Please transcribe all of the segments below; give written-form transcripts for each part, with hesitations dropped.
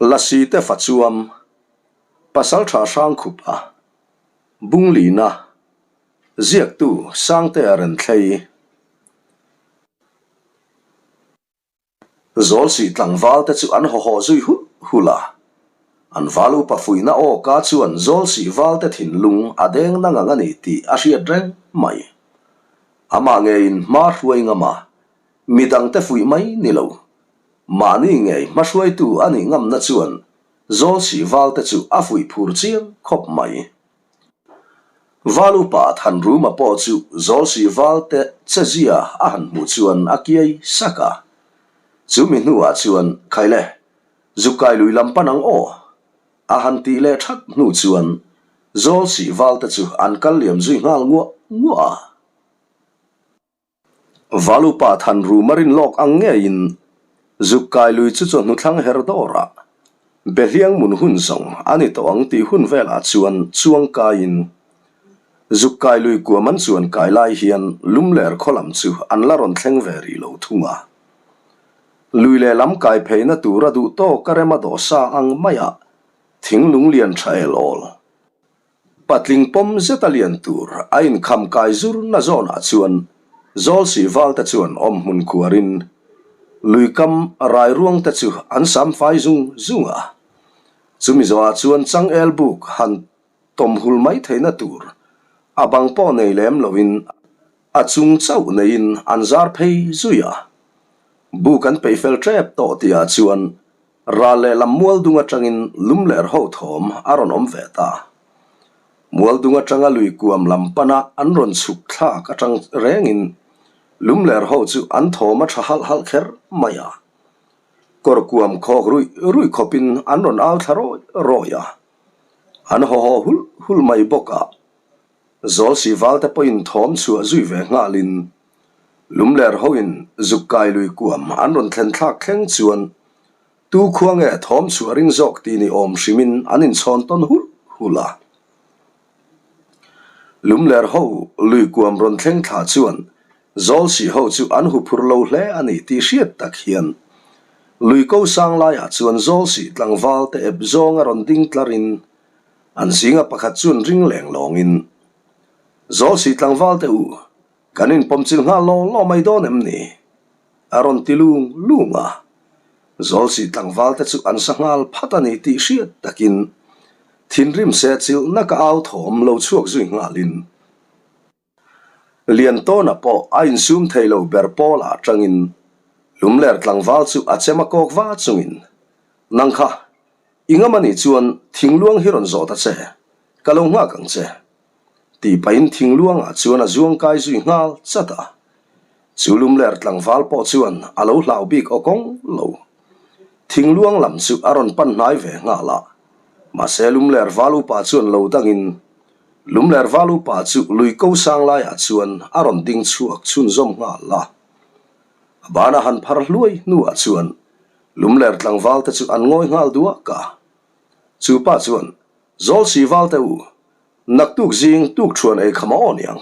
Lasi te fa chuam Pasaltha Hrangkhupa Bunglina Ziaktu Sangtea Renthlei Zawlsih tlangval te chu an haw haw zui hulh hulh a. An val upa fuihna aw ka chuan Zawlsih val te thinlung a deng na ngang a ni tih a hriat reng mai. Amah ngeiin hma hruai ngam a, midang te fuih mai ni lo. Mahni ngei hma hruaitu a nih ngamna chuan Zawlsih val te chu a fuih phur chiang khawp mai. Val upa Thanruma pawh chu Zawlsih Valte chezia a han hmuh chuan a kiai sak a. Chumi hnuah chuan, Khaile, zuk kai lui lam pan ang aw! a han tih leh that hnu chuan Zawlsih Valte chu an kal liam zui nghal nguah nguah a. Valupa Thanruma rin lawk ang ngeiin zuk kai lui chu chawhnu thlang her dawrah Behliang mun hun zawng a ni tawh ang tih hun velah chuan chuang kaiin zuk kai lui kuam an chuan kai lai hian Lumler khaw lam chu an la rawn thleng ve rih lo thung a. Lui lehlam kai pheina tura duh tawk a rem a dawh sa ang maiah thing lunglian tha el awl Patling pawm zet a lian tur a inkham kai zur na zawnah chuan Zawlsih valte chuan awm hmun khuarin luikam rairuang te chu an sam fai zung zung a. Chumi zawhah chuan changel buk han tawm hul mai theihna tur a bang pawh nei lem loin a chung chauh neiin an zar phei zui a. Buk an peih fel tep tawh tihah chuan Ral lehlam Mualdung atangin Lumler ho thawm a rawn awm ve ta. Mualdung atanga lui kuam lam pana an rawn chhuk thlak atang rengin Lumler ho chu an thawm a tha halh halh kher mai a. Kawr kuam khawk ruih ruih khawpin an rawn au thla rawi rawi a. An haw haw hulh hulh mai bawk a. Zawlsih valte pawhin thawm chhuah zui ve nghalin Lumler hoin zuk kai lui kuam an rawn thlen thlak thleng chuan tu khua nge thawm chhuah ring zawk tih ni awm hrimin an inchhawn tawn hulh hulh a. Lumler ho lui kuam rawn thleng thla chuan Zawlsih ho chu an huphur lo hle a ni tih hriat tak hian lui ko sang laiah chuan Zawlsih tlangval te ep zawnga rawn ding tlarin An zinga pakhat chuan ring leng lawngin, Zawlsih tlangval te u, kan inpawmchilh nghal law law mai dawn em ni? a rawn ti lung lung a. Zawlsih tlangval te chu an sa nghal phat a ni tih hriat takin thinrim sehchilh naka au thawm lo chhuak zui nghalin, Liantawna pawh a insum thei lo ber pawlah atangin Lumler tlangval chu a chem a kawk va chungin, Nang kha, i ngam a nih chuan thingluang hi rawn zawh ta che, ka lo nghak ang che. Tih pahin thingluangah chuan a zuang kai zui nghal chat a. Chu Lumler tlangval pawh chuan a lo hlau bik aw kawng lo. Thingluang lam chu a rawn pan hnai ve nghal a, mahse Lumler val upa chuan lo dangin Lumler val upa chu lui ko sang laiah chuan a rawn ding chhuak chhunzawm nghal a. A bana han phar hluai hnuah chuan Lumler tlangval te chu an ngawi nghal duak a. Chu pa chuan, Zawlsi val te u, naktuk zing tuk thuan ei kham a aw niang.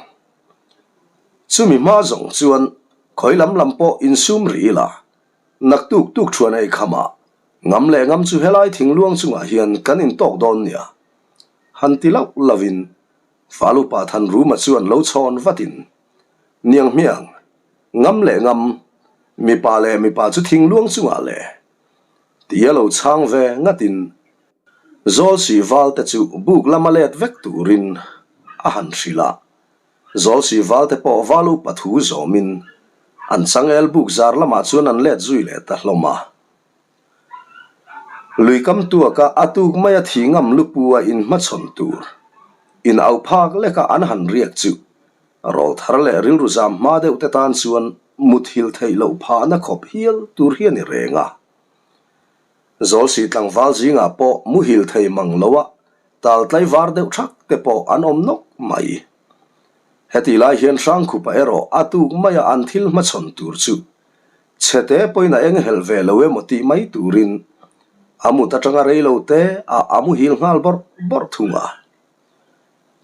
Chumi hma zawng chuan khawi lam lam pawh insum rih ila, naktuk tuk thuan ei kham ah ngam leh ngam chu helai thingluang chungah hian kan intawk dawn nia. Han ti lauh lovin Falupa Thanruma chuan lo chhawn vatin, Niang hmiang, ngam leh ngam, mipa leh mipa chu thingluang chungah le. Tia lo chhang ve ngatin Zawlsih valte chu buk lama let vek turin a han hrilh a. Zawlsih valte pawh Valupa thu zawmin an changel buk zar lamah chuan an let zui leh ta hlawm a. Lui kam tuaka a tuk maia thi ngam lupu a inhmachhawn tur in auh phak leka an han riak chu rawl thar leh rilru zam hma deuh te tan chuan muthilh theih loh phahna khawp hial tur hi a ni reng a. Zawlsih tlangval zingah pawh muhil thei mang loa tal tlaivar deuh thak te pawh an awm nawk mai. Hetih lai hian Hrangkhupa erawh a tuk maia an thil hmachhawn tur chu Chhete pawhin a eng helh ve lo emaw tih mai turin a mut atanga rei lo te a a muhil nghal bawrh bawrh thung a.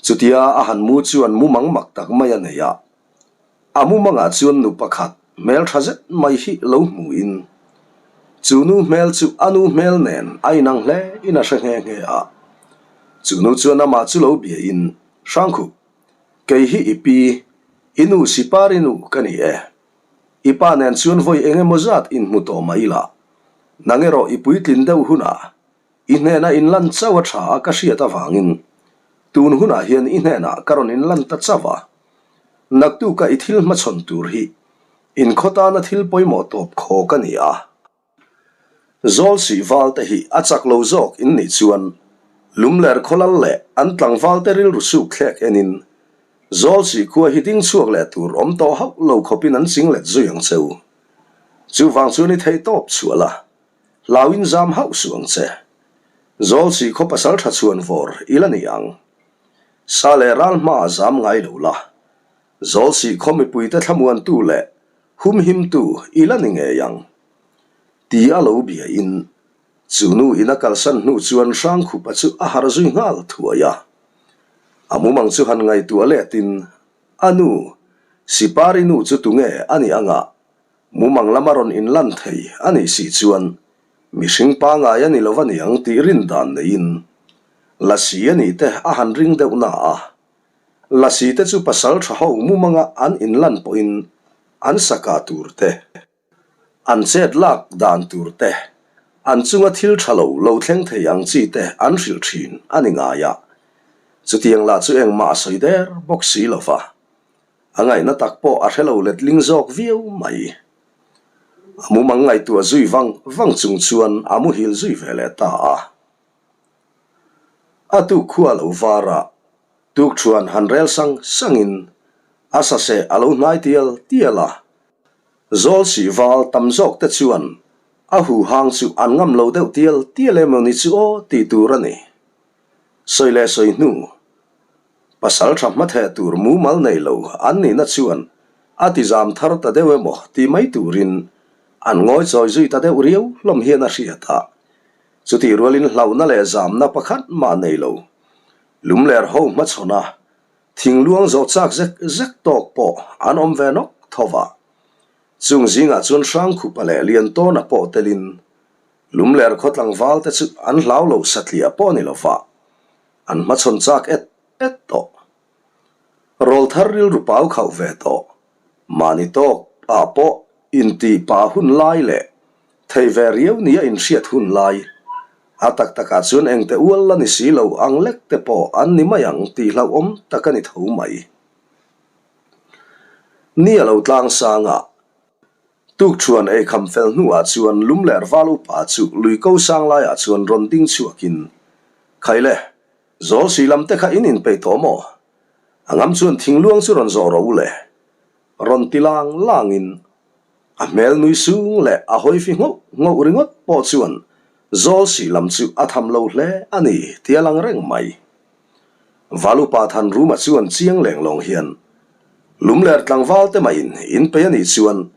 Chutia a han mu chuan mu mang mak tak mai a nei a, a mu mangah chuan nu pakhat hmeltha zet mai hi lo hmuhin. Chu nu hmel chu a nu hmel nen a inang hle in a hre nghe nghe a. Chu nu chuan amah chu lo biain, Hrangkhup, kei hi i pi, i nu Sipari nu ka ni e. I pa nen chuan vawi eng emaw zat inhmu tawh mai ila. Nang erawh i puitlin deuh hunah I hnena inlan chauh a tha a ka hriat avangin tun hunah hian i hnenah ka rawn inlan ta chauh a. Naktuka i thil hmachhawn tur hi inkhaw tana thil pawimawh tawp khawk a ni a. Zawl sih val te hi a chak lo zawk in nih chuan lumler khawlal leh an tlangval te rilru suk thlek enin zawl sih khua hi ding chhuak leh tur awm tawh hauh lo khawpin an ching let zui ang cheu. Chuvang chuan i theihtawp chhuah la. Hlauin zam hauh suh ang che. Zawlsih khaw pasal tha chhuan vawr i la ni ang. Sa leh ral hma a zam ngai lo la. Zawlsih khaw mipuite thlamuantu leh humhimtu i la ni ngei ang. Ti a lo biain, chu nu in a kalsan hnu chuan Hrangkhupa chu a harh zui nghal thuai a. A mumang chu han ngaihtuah letin, A nu, Sipari nu chu tunge a nih angah Mumang lama rawn inlan thei a nih si chuan mihring pangai a ni lo a niang tih rin dan neiin Lasi a nih te a han ring deuh na a. Lasi te chu pasal tha ho mumanga an inlan pawhin an sakah tur te, an chet lak dan tur te, an chunga thil tha lo lo thleng thei ang chi te an hrilh thin a ni ngai a. Chutiang lah chu engmah a sawi der bawk si lo va. A ngaihna tak pawh a hre lo letling zawk viau mai. A mumang ngaihtuah zui vang vang chung chuan a muhil zui ve leh ta a. A tuk khua lo var a, tukṭhuan han rel sang sangin a saseh a lo hnai tial tial a. Zawl sih val tam zawk te chuan a huhang chu an ngam lo deuh tial tial emaw ni chu aw tih tur a ni. Sawi leh sawi hnu. Pasal tha hmatheh tur mumal nei lo an nihna chuan a ti zam thar ta deuh emaw ti mai turin an ngawi chawi zui ta deuh riau hlawm hian a hriat a. Chutih rualin hlauhna leh zamna pakhat mah nei lo. Lumler ho hmachhawn a, thingluang zawh chak zek zek tawk pawh an awm ve nawk tho va. Chung zingah chuan Hrangkhupa leh Liantawna pawh telin Lumler khaw tlangval te chu an hlau lo satliah pawh ni lova. An hmachhawn chak et et tawh. Rawlthar rilru pau khauh ve tawh. Mahni tawk ah pawh intih pah hun lai leh thei ve riau nia inhriat hun lai. A tak takah chuan engte ual la ni si lo ang lek te pawh an ni mai ang tih hlauhawm tak a ni tho mai. Ni a lo tlang sang a. Tukṭhuan ei kham fel hnuah chuan lum leh val upa chu lui ko sang laiah chuan rawn ding chhuakin, Khaile, zawl sui lam te kha in inpeih tawh maw? A ngam chuan thingluang chu rawn zawh rawh u le. Rawn ti lang langin a hmel nui sung leh a hawi fi nghauh nghauh ringawt pawh chuan zawl sui lam chu a tham lo hle a ni ti a lang reng mai. Valupa Thanruma chuan chiang leng lawng hian, Lumler tlangval te maiin inpei a nih chuan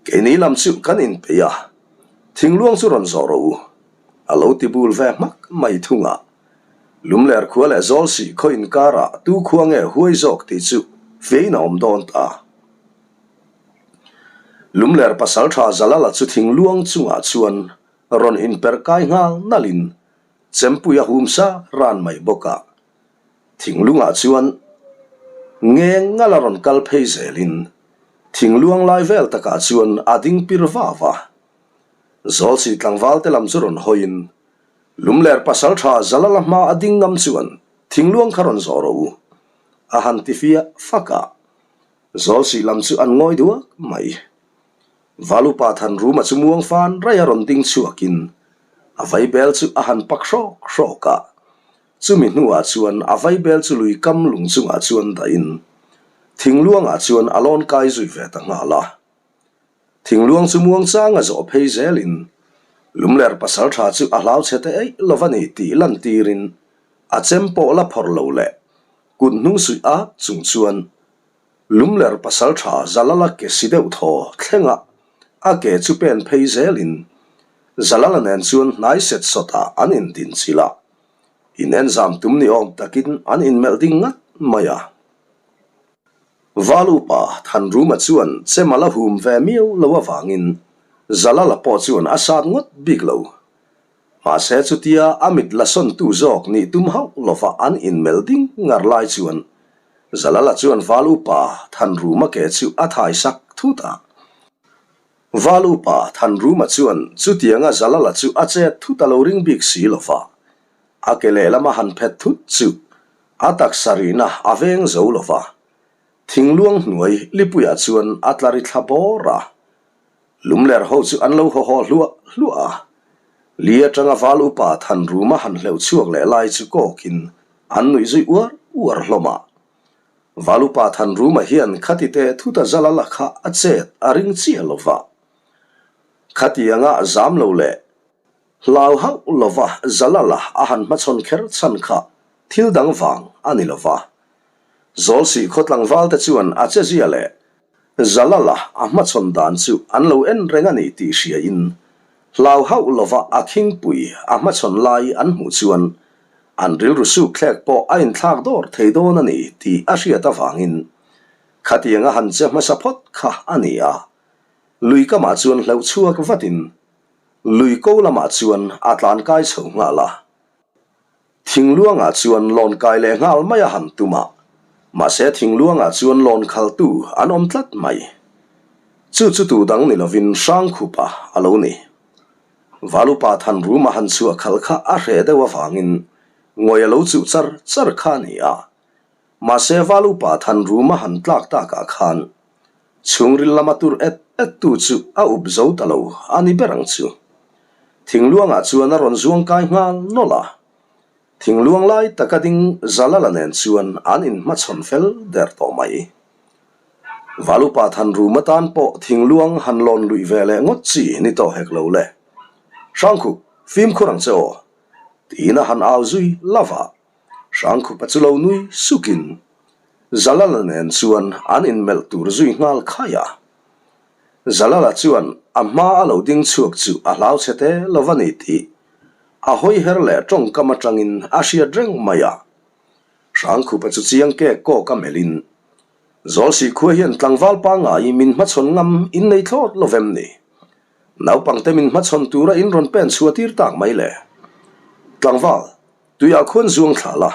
keini lam chu kan inpei a, thingluang chu rawn zawh rawh u, a lo ti bul ve hmak mai thung a. Lumler khua leh Zawlsih khaw inkarah tu khua nge huai zawk tih chu fein a awm dawn ta. Lumler pasaltha Zalala chu thingluang chungah chuan rawn inperkai nghal nalhin Chempui a hum sa ran mai bawk a, thinglungah chuan ngeng ngal a rawn kal phei zelin thingluang lai vel takah chuan a ding pir va va. Zawlsi tlangval te lam chu rawn hawiin Lumler pasal tha Zalala hma a ding ngam chuan thingluang kha rawn zawh rawh u a han ti fiah fak a, Zawlsi lam chu an ngawi duak mai. Valupa Thanruma chu muang fan raih a rawn ding chhuakin a vaibel chu a han pak hrawk hrawk a. Chumi hnuah chuan a vaibel chu lui kam lung chungah chuan dahin thingluangah chuan a lawn kai zui ve ta nghal a. Thingluang chu muang changa zawh phei zelin Lumler pasaltha chu a hlau chhe te eih lo va ni tih lantirin a chem pawh la phawrh lo leh kut hnung suih at chung chuan Lumler pasaltha Zalala ke si deuh thaw thlengah a ke chu pen phei zelin Zalala nen chuan hnai set sawtah an indin chilh a, in enzam tum ni awm takin an inmelh ding ngat mai a. Val upa Thanruma chuan chem a la hum ve miau lo avangin. Zalala pawh chuan a sat ngawt bik lo. Mahse chutia a mit la sawntu zawk nih tum hauh lova an inmelh ding ngar lai chuan Zalala chuan Val upa Thanruma ke chu a thai sak thut a. Val upa Thanruma chuan chutianga Zalala chu a chet thut a lo ring bik si lova, a ke lehlam a han phet thut chu a taksa rihna a veng zo lova, thingluang hnuai lipuiah chuan a tla ri thla bawr a. Lumler ho chu an lo haw haw hluah hluah a, li atanga val upa Thanruma han hleuh chhuak leh lai chu kawkin an nuih zui uar uar hlawm a. Val upa Thanruma hian khati teh thuta zala la kha a chet a ring chiah lo va. Khatianga zam lo leh hlau hauh lova zala la a han hmachhawn kher chhan kha thil dang vang a ni lo va. Zawlsih khaw tlangvalte chuan a che zia leh Zalala a hmachhawn dan chu an lo en reng a ni tih hriain hlau hauh lova a khingpui a hmachhawn lai an hmuh chuan an rilru suk thlek pawh a inthlak dawr thei dawn a ni tih a hriat avangin khatiang a han che hmasa phawt kha a ni a. Lui kamah chuan hlauh chhuak vatin lui ko lamah chuan a tlan kai chho nghal a. Thingluangah chuan lawn kai leh nghal mai a han tum a, mahse thingluangah chuan lawn khaltu an awm tlat mai. Chu chu tu dang ni lovin Hrangkhupa a lo ni. Valupa Thanruma han chhuah khal kha a hreh deuh avangin ngawi a lo chuh char char kha a ni a, mahse Valupa Thanruma han tlak takah khan chhungril lama tur et et tu chu a up zo ta lo a ni ber ang chu. Thingluangah chuan a rawn zuang kai nghal nawlh a, thingluang lai taka ding Zalala nen chuan an inhmachhawn fel der tawh mai. Valupa Thanruma tan pawh thingluang han lawn luih ve leh ngawt chi ni tawh hek lo le. Hrangkhup, fimkhur ang che aw! tiin a han au zui lova. Hrangkhupa chu lo nui sukin Zalala nen chuan an inmelh tur zui nghal khaih a. Zalala chuan a hma a lo ding chhuak chu a hlau chhe te lo va ni tih a hawi her leh tawngkam atangin a hriat reng mai a. Hrangkhupa chu chiang kek kawk a melhin, Zawlsih khua hian tlangval pangngai min hmachhawn ngam in nei thlawt lo vem ni? Naupangte min hmachhawn tura in rawn pen chhuah tir tak mai le. Tlangval, tuiah khuan zuang thla la,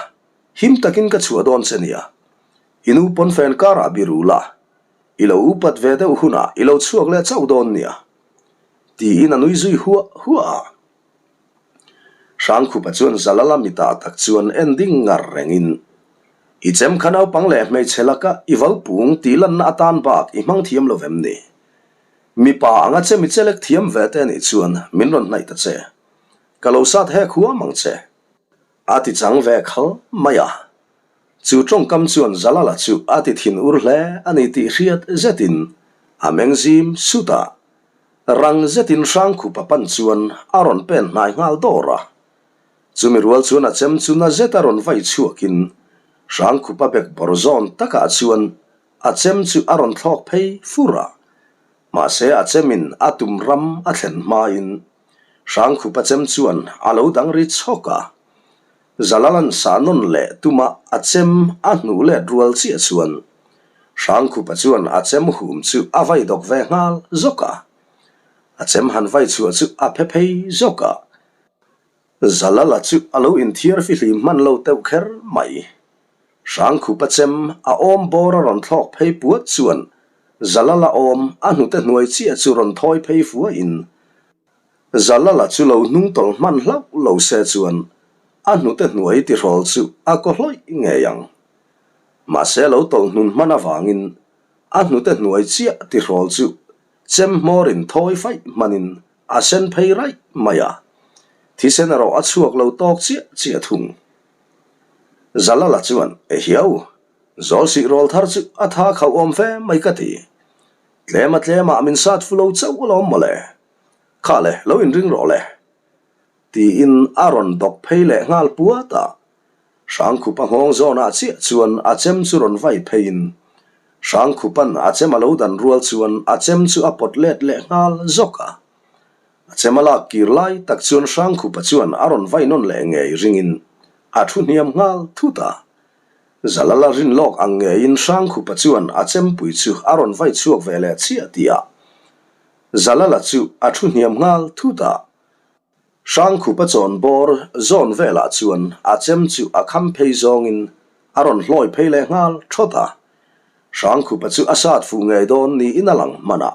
him takin ka chhuah dawn che nia. I nu pawnfen karah biru la, I lo upat ve deuh hunah i lo chhuak leh chauh dawn nia, tiin a nui zui huah huah a. Hrangkhupa chuan Zalala mitah tak chuan en ding ngar rengin, I chem kha naupang leh hmeichhe laka i vo pung tih lanna atan bak i hmang thiam lo vem ni? Mipa anga che mi chelek thiam ve te nih chuan min rawn hnaih ta che. Ka lo sat hek huam ang che. A ti chang ve khal mai a. Chu tawngkam chuan Zalala chu a ti thin ur hle a ni tih hriat zetin a meng zim sut a. Rang zetin Hrangkhupa pan chuan a rawn pen hnai nghal dawr a. Chumi rual chuan a chem chu na zet a rawn vai chhuakin Hrangkhupa bek bawr zawn takah chuan a chem chu a rawn thlawk phei fur a. Mahse a chemin a tum ram a thlen hmain Hrangkhupa chem chuan a lo dang ri chhawk a. Zalalan sah nawn leh tuma a chem a hnuh let rual chiah chuan Hrangkhupa chuan a chem hum chu a vai dawk ve nghal zawk a. A chem han vai chhuah chu a phe phei zawk a. Zalala chu a lo inthiar fihlim hman lo teuh kher mai. Hrangkhupa chem a awm bawr a rawn thlawk phei puat chuan Zalala awm a hnute hnuai chiah chu rawn thawi phei fuahin Zalala chu lo hnung tawlh hman hlauh lo se chuan a hnute hnuai tihrawl chu a kaw hlawih ngei ang. Mahse lo tawlh hnun hman avangin a hnute hnuai chiah tihrawl chu chem hmawrin thawi faih hmanin a sen phei raih mai a, thisen erawh a chhuak lo tawk chiah chiah thung. Zalala chuan, Ehiau, Zawlsih rawl thar chu a tha khauh awm fe mai ka ti. Tlema tlemah min sat fu lo chauh alawm mawle. Kha le, lo inring rawh le. Tiin a rawn dawk phei leh nghal puat a. Hrangkhupa nghawng zawnah chiah chuan a chem chu rawn vai pheiin Hrangkhupa'n a chem a lo dan rual chuan a chem chu a pawt let leh nghal zawk a. A chem a lak kir lai tak chuan Hrangkhupa chuan a rawn vai nawn leh ngei ringin a thu hniam nghal thut a. Zalala rin lawk ang ngeiin Hrangkhupa chuan a chempui chu a rawn vai chhuak ve leh chiah tih a. Zalala chu a thu hniam nghal thut a. Hrangkhupa chawn bawr zawn velah chuan a chem chu a kham phei zawngin a rawn hlawi phei leh nghal thawt a. Hrangkhupa chu a sat fuh ngei dawn niin a lang hman a.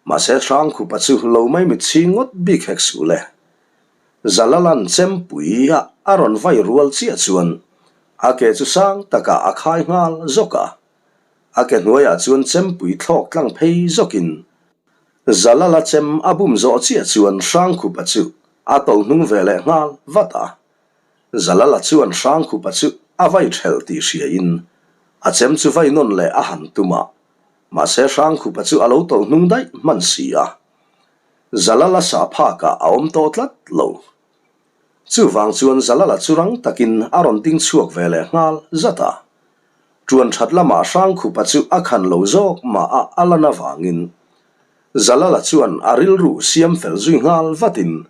Mahse Hrangkhupa chu lo mai mit chhing ngawt bik hek suh le. Zalalan chempui a a rawn vai rual chiah chuan a ke chu sang takah a khai nghal zawk a. A ke hnuaiah chuan chempui thlawk tlang phei zawkin Zalala chem a bum zawh chiah chuan Hrangkhupa chu a tawlh hnung ve leh nghal vat a. Zalala chuan Hrangkhupa chu a vai thelh tih hriain a chem chu vai nawn leh a han tum a, mahse Hrangkhupa chu a lo tawlh hnung daih hman si a. Zalala sa phakah a awm tawh tlat lo. Chuvang chuan Zalala chu rang takin a rawn ding chhuak ve leh nghal zat a. Ṭuan ṭhat lamah Hrangkhupa chu a khan lo zawk mah a a lan avangin Zalala chuan a rilru siam fel zui nghal vatin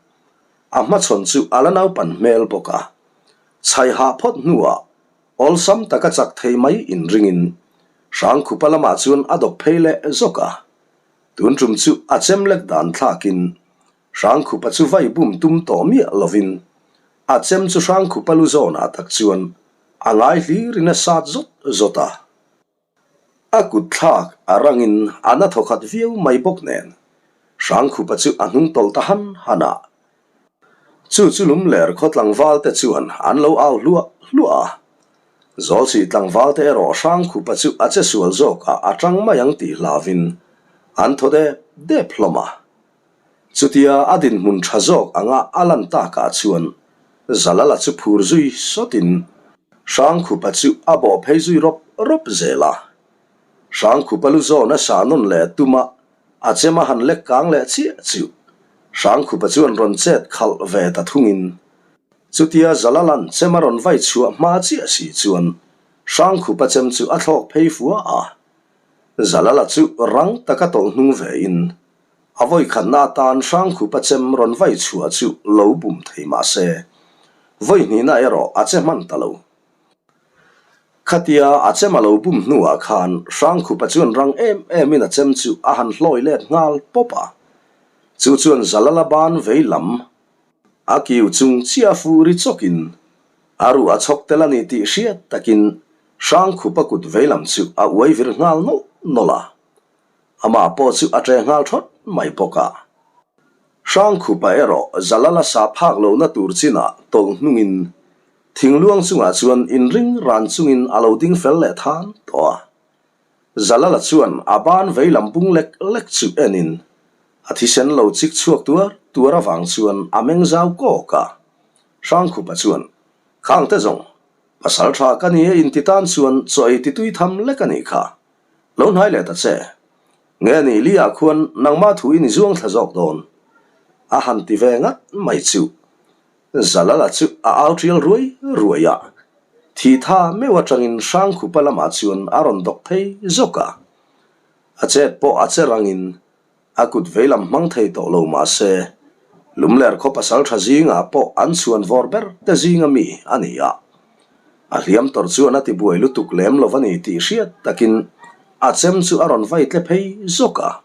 a hmachhawn chu a la naupan hmel bawk a. Chhai hah phawt hnuah awlsam taka chak thei mai inringin Hrangkhupa lamah chuan a dawk phei leh zawk a. Tun ṭum chu a chem lek dan thlakin Hrangkhupa chu vai bum tum tawh miah lovin a chem chu Hrangkhupa lu zawnah tak chuan a ngai hlirin a sat zawt zawt a. A kut thlak a rangin a na thawkhat viau mai bawk nen Hrangkhupa chu a hnung tawlh ta han han a. Chu chu Lumler khaw tlangval te chuan an lo au hluah hluah a. Zawlsih tlangval te erawh Hrangkhupa chu a che sual zawkah a tang mai ang tih hlauvin an thaw dep dep hlawm a. Chutia a dinhmun tha zawk anga a lan takah chuan Zalala chu phur zui sawtin Hrangkhupa chu a bawh phei zui rawp rawp zel a. Hrangkhupa lu zawn a sah nawn leh tuma a chem a han lek kang leh chiah chu Hrangkhupa chuan rawn chet khalh ve ta thungin chutia Zalala'n chem a rawn vai chhuah hma chiah si chuan Hrangkhupa chem chu a thlawk phei fua a. Zalala chu rang taka tawlh hnung vein A vawikhatna atan Hrangkhupa chem rawn vai chhuah chu lo bum thei mah se, vawihnihna erawh a che hman ta lo. Khatia a chem a lo bum hnuah khan Hrangkhupa chuan rang em emin a chem chu a han hlawi let nghal pawp a. Chu chuan Zalala ban vei lam a kiu chung chiah fuh ri chawkin a ruh a chhawk tel a ni tih hriat takin Hrangkhupa kut vei lam chu a uai vir nghal nawlh nawlh a. Amah pawh chu a ṭe nghal ṭhawt mai bawk a. Hrangkhupa erawh Zalala sa phak lohna tur chinah tawlh hnungin thingluang chungah chuan inring ran chungin a lo ding fel leh than tawh a. Zalala chuan a ban veilam bung lek lek chu enin a thisen lo chik chhuak tuar tuar avang chuan a meng zau kawk a. Hrangkhupa chuan, Khangte zawng, pasal ṭha ka ni e inti tan chuan chaw ei titui tham lek a nih kha. Lo hnai leh ta che. Nge ni Lia khuan nangmah thu in i zuang thla zawk dawn? A han ti ve ngat mai chu. Zalala chu a au tial ruai ruai a. Thi tha meuh atangin Hrangkhupa lamah chuan a rawn dawk phei zawk a. A chet pawh a che rangin A kut veilam hmang thei tawh lo mah se, Lumler khaw pasal tha zingah pawh an chhuan vawr ber te zinga mi a ni a. A hliam tawrh chuan a ti buai lutuk lem lo a ni tih hriat takin a chem chu a rawn vai tle phei zawk a.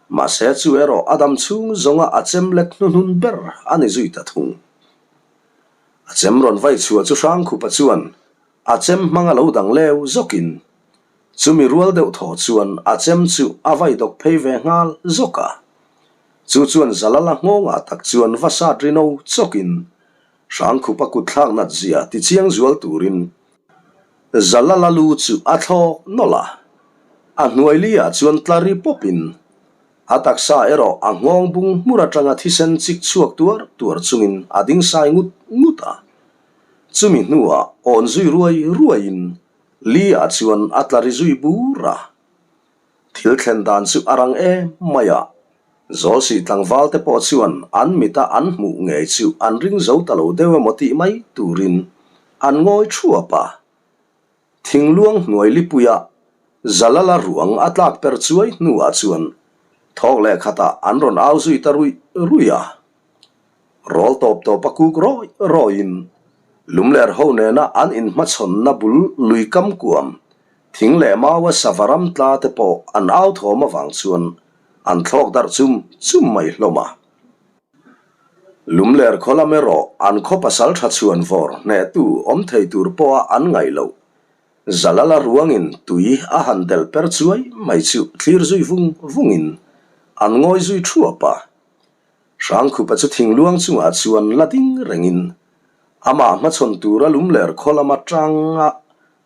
Mahse chu erawh a dam chhung zawnga a chem lek hnuhnun ber a ni zui ta thung. A chem rawn vai chhuah chu Hrangkhupa chuan a chem hmang a lo dang leu zawkin Chumi rual deuh thaw chuan a chem chu a vai dawk phei ve nghal zawk a. Chu chuan Zalala nghawngah tak chuan va sat rino chawkin Hrangkhupa kut thlak nat zia ti chiang zual turin Zalala lu chu a thlawk nawlh a. A hnuai li ah chuan tla ri pawpin a taksa erawh a nghawng bung hmur atanga thisen chik chhuak tuar tuar chungin a ding sai ngut ngut a. Chumi hnuah awn zui ruai ruaiin Li ah chuan a tla ri zui bur a. Thil thlen dan chu a rang em mai a. Zawlsih tlangval te pawh chuan an mita an hmuh ngei chu an ring zo ta lo deuh emaw tih mai turin an ngawi thuap a. Thingluang hnuai lipuia Zalala ruang a tlak per chuai hnuah chuan thawk leh khatah an rawn au zui ta ruih ruih a. Rawl tawp tawp a kuk rawih rawihin Lumler ho nena an inhmachhawnna bul lui kam kuam, thing leh maua sava ram tla te pawh an au thawm avang chuan. An thlawk darh chum chum mai hlawm a. Lumler khaw lam erawh an khaw pasal tha chhuan vawr hnehtu awm thei tur pawha an ngaih loh. Zalala ruangin tui a han delh per chuai mai chu thlir zui vung vungin an ngawi zui thuap a. Hrangkhupa chu thingluang chungah chuan la ding rengin amah hmachhawn tura lumler khaw lama tanga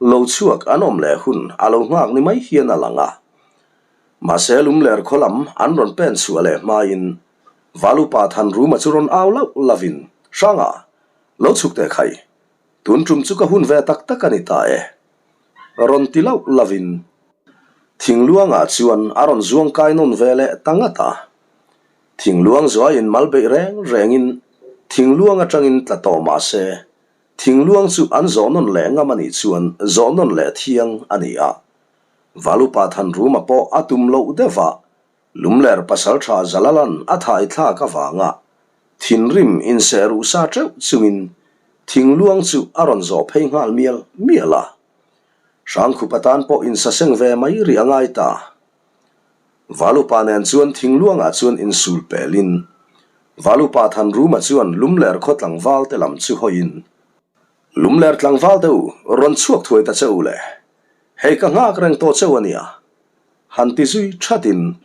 lo chhuak an awm leh hun a lo nghak ni mai hian a lang a. Mahse lumler khaw lam an rawn pen chhuah leh hmain Valupa Thanruma chu rawn au lauh lovin, Hranga, lo chhuk teh khai. Tun tum chu ka hun ve tak tak a ni ta e. Rawn ti lauh lovin, Thingluangah chuan a rawn zuang kai nawn ve leh ta ngat a. Thingluang zuaiin mal beih reng rengin thingluang atangin tla tawh mah se, thingluang chu an zawh nawn leh ngam a nih chuan zawh nawn leh thiang a ni a. Valupa Thanruma pawh a tum loh deuh a, Lumler pasaltha Zalalan a thai thlak avanga thinrim inseh ruh sa teuh chungin thingluang chu a rawn zawh phei nghal mial mial a. Hrangkhup atan pawh insaseng ve mai rih a ngai ta. Valupa nen chuan thingluangah chuan insul pelin Valupa Thanruma chuan Lumler khaw tlangval te lam chu hawiin, Lumler tlangval te u, rawn chhuak thuai ta che u le. Hei ka nghak reng tawh che u a nia. Han ti zui thatin,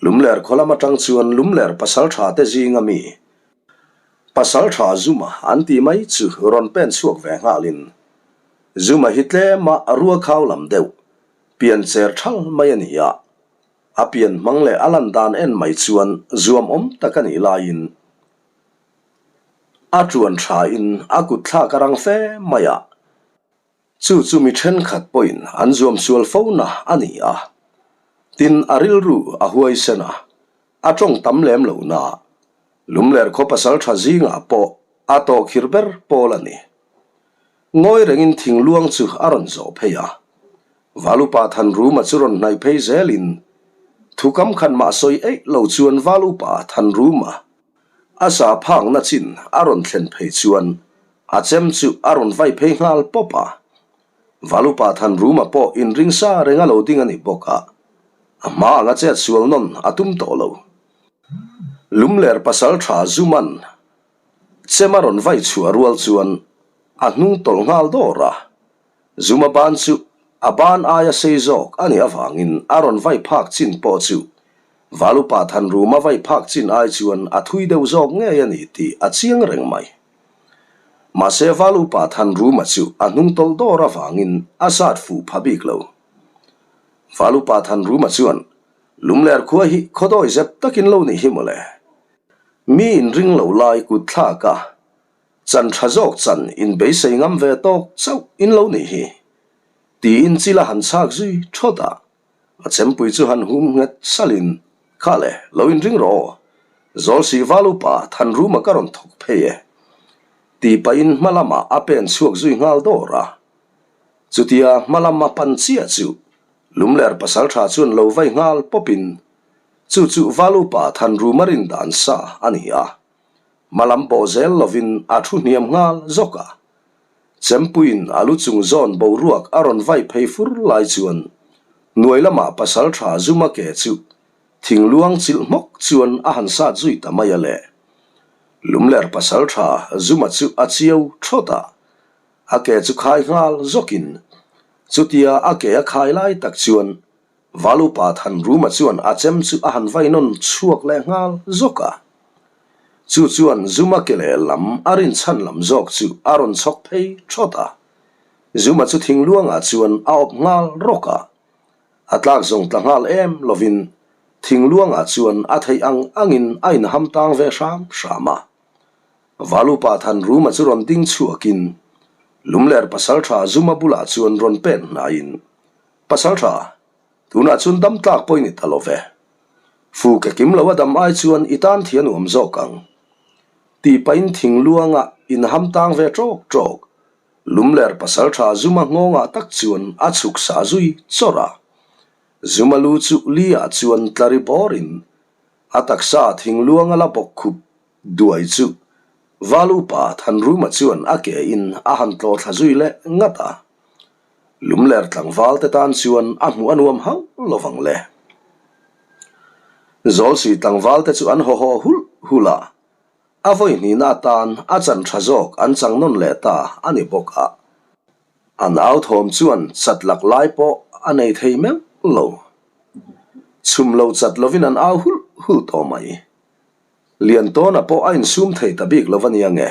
Lumler khaw lam atang chuan Lumler pasaltha te zinga mi Pasaltha Zuma an tih mai chu rawn pen chhuak ve nghalin, Zuma hi tlema ruakhau lam deuh, pian cher thal mai a ni a. A pian hmang leh a lan dan en mai chuan zuam awm tak a nih laiin a tuan thain a kut thlak a rang fe mai a. Chu chu mi thenkhat pawhin an zuam sual fo na a ni a. Tin, a rilru a huaisen a, a tawng tam lem lo na. Lumler khaw pasal tha zingah pawh a tawhkhir ber pawl a ni. Ngawi rengin thingluang chu a rawn zawh phei a. Valupa Thanruma chu rawn hnaih phei zelin, Thukam khan mah sawi eih lo chuan Valupa Thanruma A sa phakna chin a rawn thlen phei chuan a chem chu a rawn vai phei nghal pawp a. Valupa Thanruma pawh inring sa reng a lo ding a ni bawk a, a hma anga chet sual nawn a tum tawh lo. Lumler pasal tha Zuman chem a rawn vai chhuah rual chuan a hnung tawlh nghal dawr a. Zuma ban chu a ban aia sei zawk a nih avangin a rawn vai phak chin pawh chu Valupa Thanruma vai phak chin ai chuan a thui deuh zawk ngei a ni tih a chiang reng mai. Mahse Valupa Thanruma chu a hnung tawlh dawr avangin a zat fuh pha bik lo. Valupa Thanruma chuan, Lumler khua hi khawdawi zep takin lo nih hi mawle. Mi inring lo lai kut thlak a, Chan tha zawk chan in beisei ngam ve tawk chauh in lo nih hi. Tiin chil a han chhak zui thawt a, a chempui chu han hum nghet salhin, Kha le, lo inring rawh aw. Zawlsih val upa Thanruma ka rawn thawk phei e. Ti pahin hma lamah a pen chhuak zui nghal dawr a. Chutia hma lam a pan chiah chu Lumler pasaltha chuan lo vai nghal pawpin, Chu chu val upa Thanruma rin dan sa a ni a. Hmalam pawh zel lovin a thu hniam nghal zawk a. Chempuiin a lu chung zawn boruak a rawn vai phei fur lai chuan hnuai lamah pasal tha Zuma ke chu thingluang chilh hmawk chuan a han sat zui ta mai a le. Lumler pasal tha Zuma chu a chiau thawt a, a ke chu khai nghal zawkin chutia a ke a khai lai tak chuan Valupa Thanruma chuan a chem chu a han vai nawn chhuak leh nghal zawk a. Chu chuan Zuma ke leh lam a rinchhan lam zawk chu a rawn chhawk phei thawt a. Zuma chu thingluangah chuan a awp nghal rawk a. A tlak zawng tla nghal em lovin thingluangah chuan a theih ang angin a inham tang ve hram hram a. Valupa Thanruma chu rawn ding chhuakin Lumler pasaltha Zuma bulah chuan rawn pen hnaiin Pasal tha, tunah chuan dam tlak pawh i ni ta lo ve. Fu ke kim lo a dam ai chuan i tan thi a nuam zawk ang. Tih pahin thingluanga inham tang ve ṭawk ṭawk. Lumler pasal tha Zuma nghawngah tak chuan a chhuk sa zui chawrh a. Zuma lu chu li ah chuan tla ri bawrin a taksa thingluanga la bawk khup duai chu Val upa Thanruma chuan a ke in a han tlawh thla zui leh ngat a. Lumler tlangval te tan chuan a hmuh a nuam hauh lovang le. Zawlsui tlangvalte chu an haw haw hulh hulh a, a vawi hnihna atan a chan tha zawk an chang nawn leh ta a ni bawk a. An au thawm chuan chat lak lai pawh a nei thei meuh lo. Chhum lo chat lovin an au hulh hulh tawh mai. Liantawna pawh a insum thei ta bik lo a nia nge.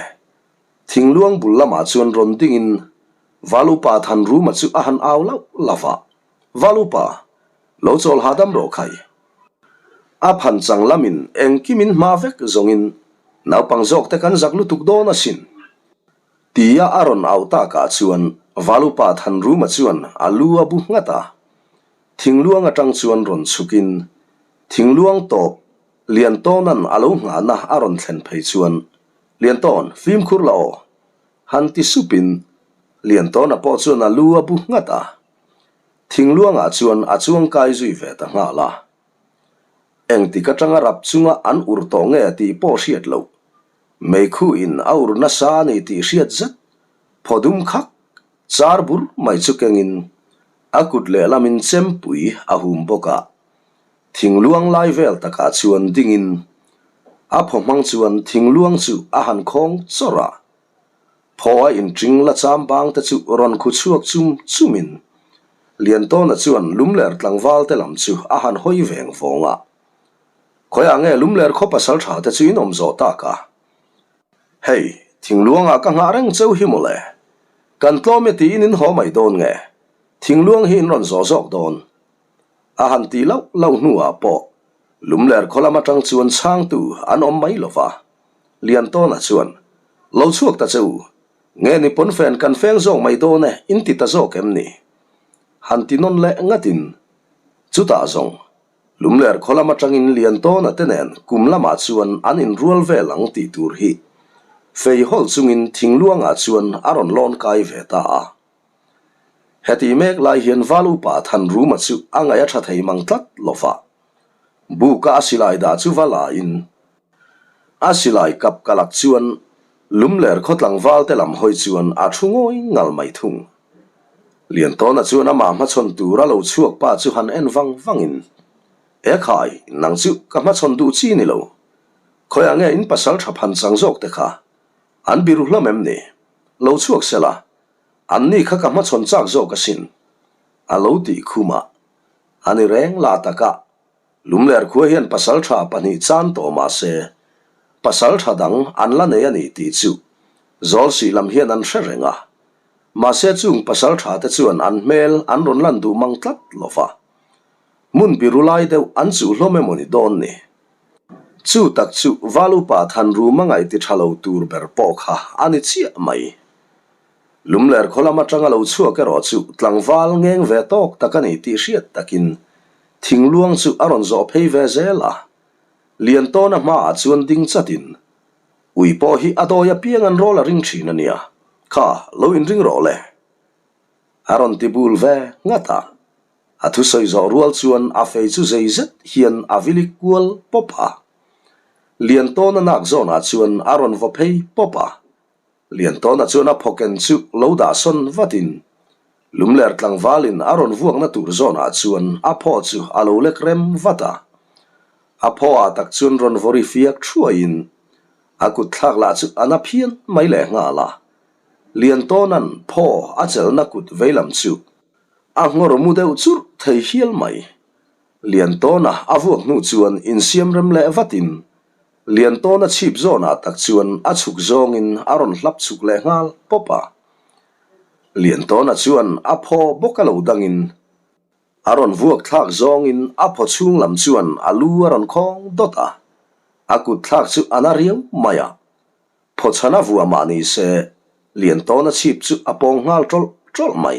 Thingluang bul lamah chuan rawn dingin Valupa Thanruma chu a han au lauh lauh a. Valupa, lo chawl hahdam rawh khai. A phan chang lamin engkimin hma vek zawngin naupang zawk te kan zak lutuk dawn asin. Tia a rawn au takah chuan Valupa Thanruma chuan a lu a bu nghat a. Thingluang atang chuan rawn chhukin thingluang tawp Liantawna'n a lo nghahna a rawn thlen phei chuan, Liantawn, fimkhur la aw! Han ti supin Liantawna pawh chuan a lu a bu nghat a. Thingluangah chuan a chuang kai zui ve ta nghal a. Engtik atanga rap chunga an ur tawh nge tih pawh hriat loh. Meikhu in a ur nasa a ni tih hriat zet, phaw dum khak, char bur mai chu kengin a kut lehlamin chempui a hum bawk a. Thingluang lai vel takah chuan dingin a phaw hmang chuan thingluang chu a han khawng chawrh a. Phaw a inṭing la cham bang te chu rawn khu chhuak chum chumin Liantawna chuan Lumler tlangval te lam chu a han hawi veng vawng a. Khawiah nge Lumler khaw pasal tha te chu in awm zawh tak a? Hei, thingluangah ka nghah reng cheu hi mawle. Kan tlawm e tiin in haw mai dawn nge? Thingluang hi in rawn zawh zawk dawn. A han tih lauh lauh hnuah pawh Lumler khaw lam atang chuan chhangtu an awm mai lo va. Liantawna chuan, Lo chhuak ta che u, nge ni pawnfen kan feng zawk mai dawn e in ti ta zawk em ni? Han ti nawn leh ngatin, Chutah zawng, Lumler khaw lam atangin Liantawna te nen kum lamah chuan an inrual vel ang tih tur hi fei hawlh chungin thingluangah chuan a rawn lawn kai ve ta a. Heti mek lai hian Val upa Thanruma chu a ngaih a tha thei mang tlat lo va. Buka a silai dah chu va la in a silai kap ka lak chuan Lumler khaw tlangval te lam hawi chuan a thu ngawi ngal mai thung. Liantawna chuan amah hmachhawn tur a lo chhuak pa chu han en vang vang in, E khai, nang chu ka hmachhawn duh chi ni lo. Khawiah nge in pasal tha phan chang zawk te kha? An biru hlawm em ni? Lo chhuak sela, An ni kha ka hmachhawn chak zawk asin, a lo tih khum a. A ni reng la taka, Lumler khua hian pasal tha pahnih chan tawh mah se, pasal tha dang an la nei a ni tih chu Zawlsih lam hian an hre reng a. Mahse chung pasal tha te chuan an hmel an rawn lan duh mang tlat lo va. Hmun biru lai deuh an chuh hlawm emaw ni dawn ni. Chu tak chu Valupa Thanruma ngaih ti tha lo tur ber pawh kha a ni chiah mai. Lumler khaw lam atanga lo chhuak erawh chu tlangval ngeng ve tawk tak a ni tih hriat takin thingluang chu a rawn zawh phei ve zel a. Liantawna hmaah chuan ding chatin, Ui pawh hi a dawi apiang an rawl a ring thin a nia, kha lo inring rawh le. A rawn ti bul ve nghat a. A thusawi zawh rual chuan a fei chu zei zet hian a vilik kual pawp a. Liantawna nak zawnah chuan a rawn vaw phei pawp a. Liantawna chuan a phawken chu lo dah sawn vatin Lumler tlangvalin a rawn vuakna tur zawnah chuan a phaw chu a lo lek rem vat a. A phawah tak chuan rawn vawri fiak thuaiin a kut thlak lah chu a na phian mai leh nghal a. Liantawna'n phaw a chelhna kut veilam chu a nghawr mu deuh churh thei hial mai. Liantawna a vuak hnu chuan insiam rem leh vatin Liantawna chhip zawnah tak chuan a chhuk zawngin a rawn hlap chhuk leh nghal pawp a. Liantawna chuan a phaw bawk a lo dangin a rawn vuak thlak zawngin a phaw chhung lam chuan a lu a rawn khawng dawt a. A kut thlak chu a na riau mai a. Phaw chhana vuah mah ni se Liantawna chhip chu a pawng nghal tawlh tawlh mai.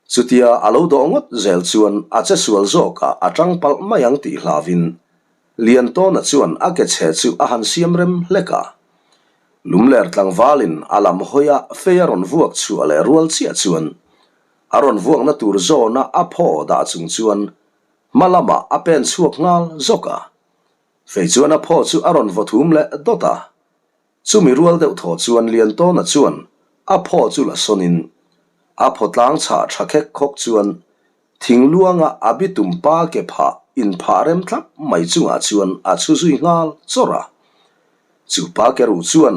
Chutia a lo dawh ngawt zel chuan a che sual zawkah a tang palh mai ang tih hlauvin Liantawna chuan a ke chhe chu a han siam rem hlek a. Lumler tlangvalin a lam hawia fei a rawn vuak chhuah leh rual chiah chuan a rawn vuakna tur zawna a phaw dah chung chuan hma lamah a pen chhuak nghal zawk a. Fei chuan a phaw chu a rawn vaw thum leh dawt a. Chumi rual deuh thaw chuan Liantawna chuan a phaw chu la sawnin a phaw tlang chhah tha khek khawk chuan thing luanga a bitum pa ke phah. inphah rem thlap mai chungah chuan a chhu zui nghal chawrh a. Chu pa ke ruh chuan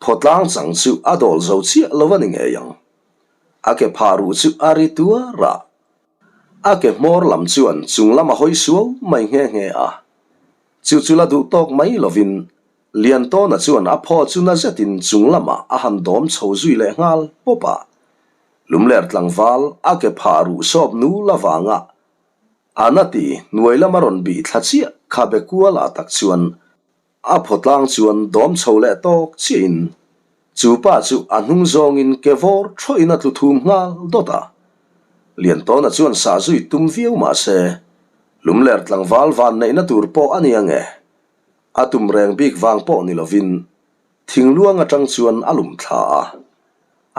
phawtlang chang chu a dawl zo chiah lo a ni ngei ang. A ke phah ruh chu a ri tuar a. A ke hmawr lam chuan chung lam a hawi suau mai nghe nghe a. Chu chu la duh tawk mai lovin Liantawna chuan a phaw chu na zetin chung lamah a han dawm chho zui leh nghal pawp a. Lumler tlangval a ke phah ruh sawp nul avanga a na ti hnuai lama rawn bih thla chiah khabe kual ah tak chuan a phaw tlang chuan dawm chho leh tawk chiahin chu pa chu a hnung zawngin ke vawr thawhin a tlu thum nghal dawt a. Liantawna chuan sah zui tum viau mah se Lumler tlangval van neihna tur pawh a ni ange. A tum reng bik vang pawh ni lovin thingluang atang chuan a lum thla a.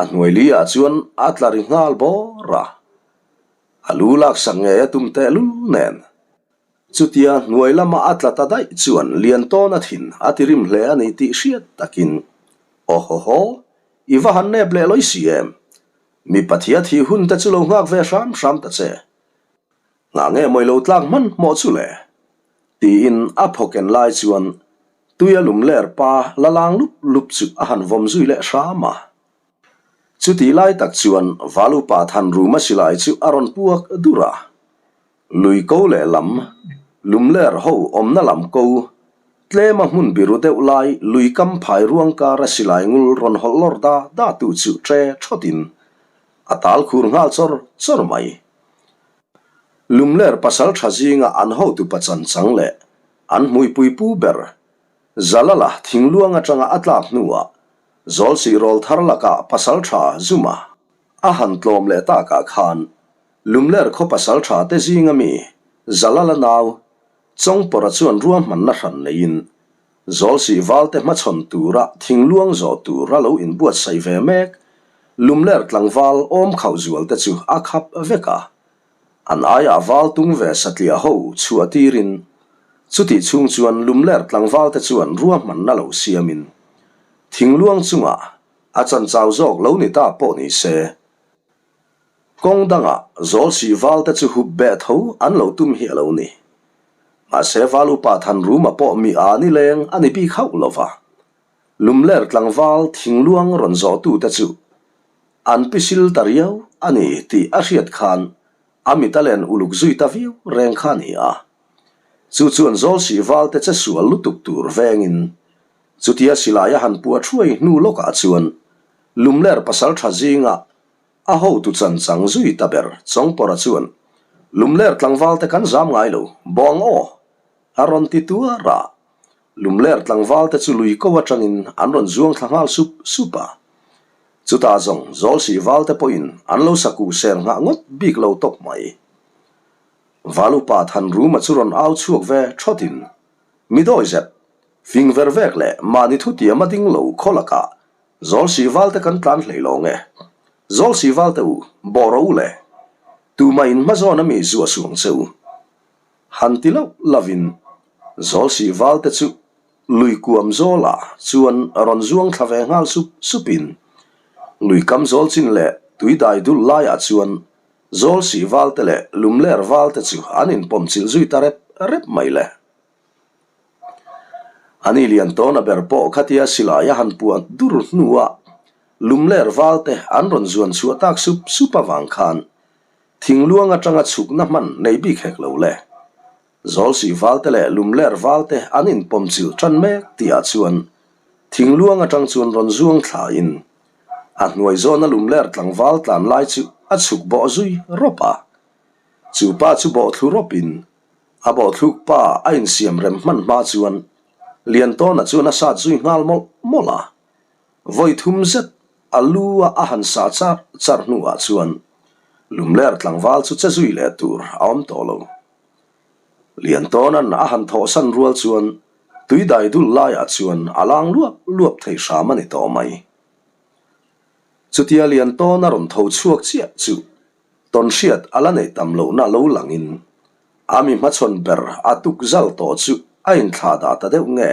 A hnuai li ah chuan a tla ri nghal bawr a. A lu laksak ngei a tum tehlul nen. Chutia hnuai lama a tla ta daih chuan Liantawna thin a ti rim hle a ni tih hriat takin, Aw haw haw, i va han nep leh lawi si em? Mi Pathia thih hun te chu lo nghak ve hram hram ta che. Nghah nge mawi lo tlak hmanhmawh chu le? Tiin a phaw ken lai chuan tuia lum ler pa la lang lup lup chu a han vawm zui leh hram a. Chutih lai tak chuan Valupa Thanruma silai chu a rawn puak dur a. Lui ko leh lam, lum ler ho awmna lam ko, tlema hmun biru deuh lai lui kam phai ruang kara silai ngul rawn hawlh lawr da da tu chu tre thawtin a tal khur nghal chawr chawr mai. Lumler pasal tha zinga an hotu pachan chang leh an hmuipui pu ber Zalala thingluang atanga a tlak hnuah Zawlsih rawl thar lakah pasal tha Zuma a han tlawm leh takah khan Lumler khaw pasal tha te zinga mi Zalala nau Chawngpawrha chuan ruahmanna hran neiin Zawlsih valte hmachhawn tura thingluang zawh tur a lo inbuatsaih ve mek. Lumler tlangval awm khauh zual te chu a khap vek a. An aiah val tung ve satliah ho chhuah tirin chutih chhung chuan lumler tlangval te chuan ruahmanna lo siamin thingluang chungah a chanchau zawk lo ni ta pawh ni se Kawng dangah Zawlsih valte chu hup beh tho an lo tum hi a lo ni. Mahse val upa Thanruma pawh mi a ni leng a ni bik hauh lo va. Lumler tlangval thingluang rawn zawhtute chu an pisil ta riau a ni tih a hriat khan a mit a len uluk zui ta viau reng kha a ni a. Chu chuan Zawlsih valte che sual lutuk tur vengin chutia silai a han puah thuai hnu lawkah chuan Lumler pasal tha zingah A hotu chan chang zui ta ber Chawngpawrha chuan, Lumler tlangvalte kan zam ngai lo, bawng aw! a rawn ti tuar a. Lumler tlangvalte chu lui ko atangin an rawn zuang thla nghal sup sup a. Chutah zawng Zawlsih valte pawhin an lo saku ser nghah ngawt bik lo tawp mai. Valupa Thanruma chu rawn au chhuak ve thawtin, Mi dawizep, fing ver vek leh mahni thutiam a ding lo khaw lakah Zawlsih valte kan tlan hlei lo nge? Zawlsih valte u, bawh rawh u le. Tumah in hmazawn a mi zu a suang che u. Han ti loh lovin Zawlsih valte chu lui kuam zawlah chuan rawn zuang thla ve nghal sup supin lui kam zawl chin leh tui dai dul laiah chuan Zawlsih valte leh lumler valte chu an inpawmchilh zui ta rep rep mai le. A ni lian tawna ber pawh khatia silai a han puah dur hnuah lumler valte an rawn zuan chhuah tak sup sup avang khan thingluang atanga chhukna hman nei bik hek lo le. Zawlsih valte leh lumler valte an inpawmchilh tan mek tihah chuan thingluang atang chuan rawn zuang thlain a hnuai zawna lumler tlangval tlan lai chu a chhuk bawh zui rawp a. Chu pa chu bawh thlu rawpin A bawhthluk pa a insiam rem hman hma chuan Liantawna chuan a sat zui nghal mawlh mawlh a. Vawi thum zet a lu a a han sah char char hnuah chuan Lumler tlangval chu che zui leh tur a awm tawh lo. Liantawna'n a han thawhsan rual chuan tui dai dul laiah chuan a lang luap luap thei hram a ni tawh mai. Chutia Liantawna rawn tho chhuak chiah chu Tawnhriat a la neih tam lohna lo langin a mi hmachhawn ber a tuk zal tawh chu a inthlah dah ta deuh nge?